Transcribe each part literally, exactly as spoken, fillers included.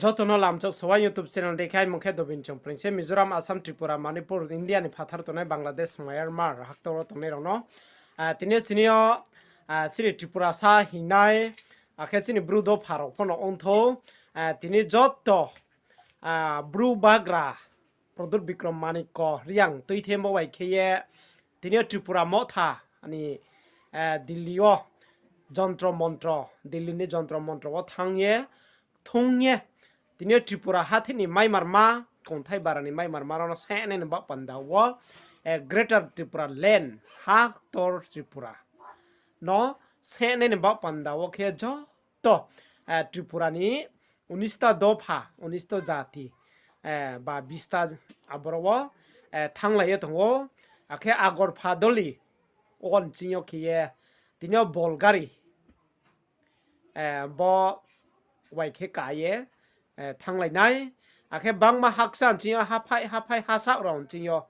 Joto no lamchok Sowa YouTube channel dei khe, aini mung khe Dobin Chongpreng se. Mizoram, Assam, Tripura, Manipur, India ni phathar tongnai Bangladesh, Myanmar haktor wo tongnai rao no, ah, tini yo chini yo, ah, chini Tripurasa hingnai, akhe chini Bru dopha rao pho no ongthou, ah, tini joto, ah, Bru bagra Pradyot Bikram Manikya Reang tuithemo bai khe ye tini yo Tripura Motha ni, eh, Delhi wo Jontro Montro, Delhi ni Jontro Montro wo thanng ye, thung ye, tini yo Tripura hathái ni maimarma, kongthai bara ni maimarma rao no sehnai ni baoh panda wo, eh, Greater Tripura Land, haktor Tripura no sehnai ni baoh panda wo khe joto, eh, Tripura ni unista dopha, unista jati, eh, ba bista aboro wo, eh, thannglai ye tong ou. Akhe Agarpha Doli wo nching yo khe ye tini yo bol gari, eh, bo bai khe ka ye, eh, thannglai nai. Akhe bangma hakcha nching yo haphai haphai hasaoh rao nching yo,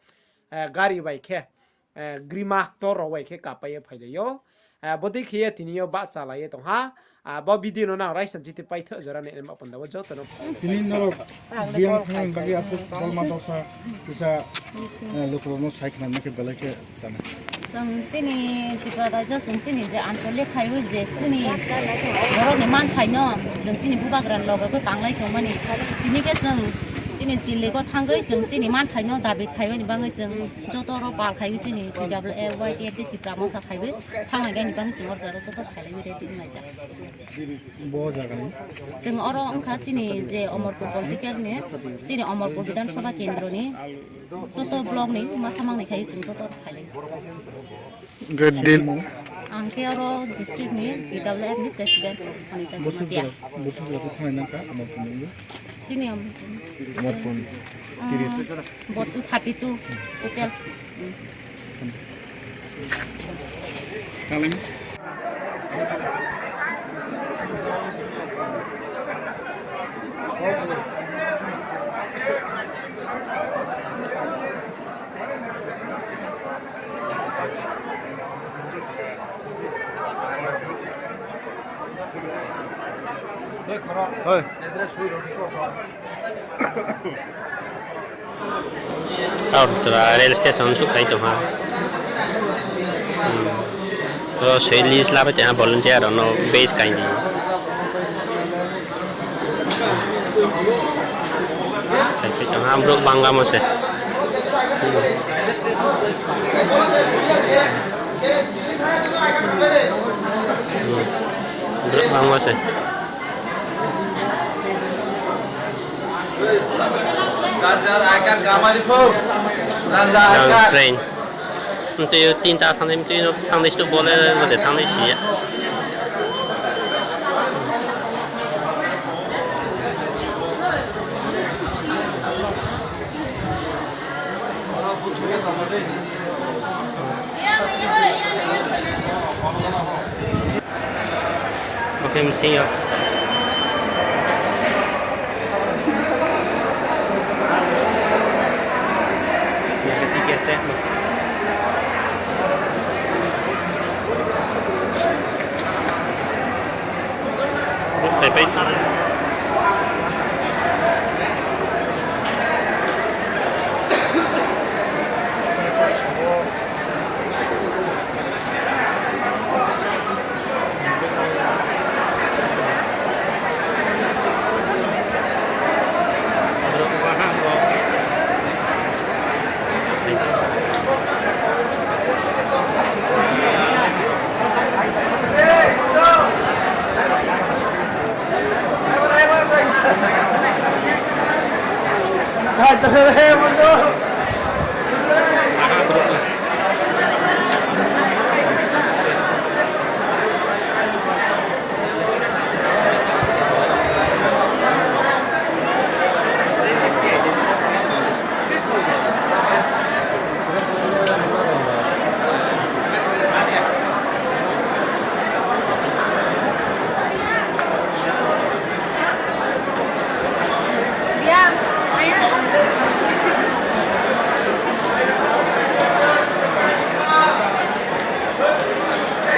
eh, gari bai khe, eh, grima ktor rao bai khe kapai ye phailai ou. Eh, bodei khe ye tini yo bahchalai ye tong ha. Ah, bo video no nang raisa chiti paithoh jora ni ma panda wo joto no. Tini norok biyang thanng bagwi aswk kolma dosa kisa, eh, lukurok no sai khna khe belai khe chana. Chwng chini Tripura rajyo, chwng chini je anchalik phaiwi je chini borokni manthai no, chwng chini bubagra ni loge khe tanglai tongmani. Tini khe chwng chini chilligo thangwi chwng chini manthai no dabi khaimani bagwi chwng joto oro pal khaiwi chini T W F, Y T F, Tipra Motha khaiwi thanglai gani bagwi chwng oro jaga joto phailaiwi ready wnglaijak. Bo jaga ni? Chwng oro wngkha chini je Omorpur political ni, chini Omorpur Bidhan Sabha Kendro ni joto block ni masa mangnai khai chwng joto phailai. Ang khe oro district ni T W F ni president Anita Jamatia. Bosok jora thanglai nangkha Omorpur ni? Chini Omorpur ni. Bo thirty two total. Agartala rail station suhphai tongha. Oro soi list laphai tongha volunteer rokno base kainwi. Phai tongha brouh bangma se. Brouh bangma se. Train. Mtui o tinta thangnai, mtui o thangnai sto bole bole thangnai siya. Oke, msing yo.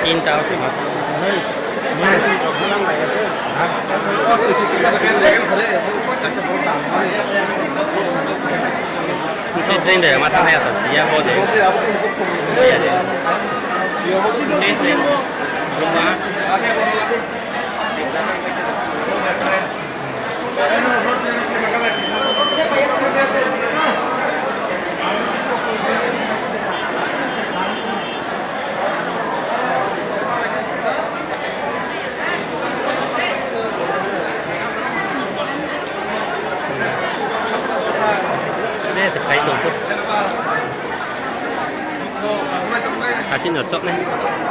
Tinta ase ma. Train de ma thanng ya to, si ya bo de. Ne se phai tong pho. Asi no chok nai.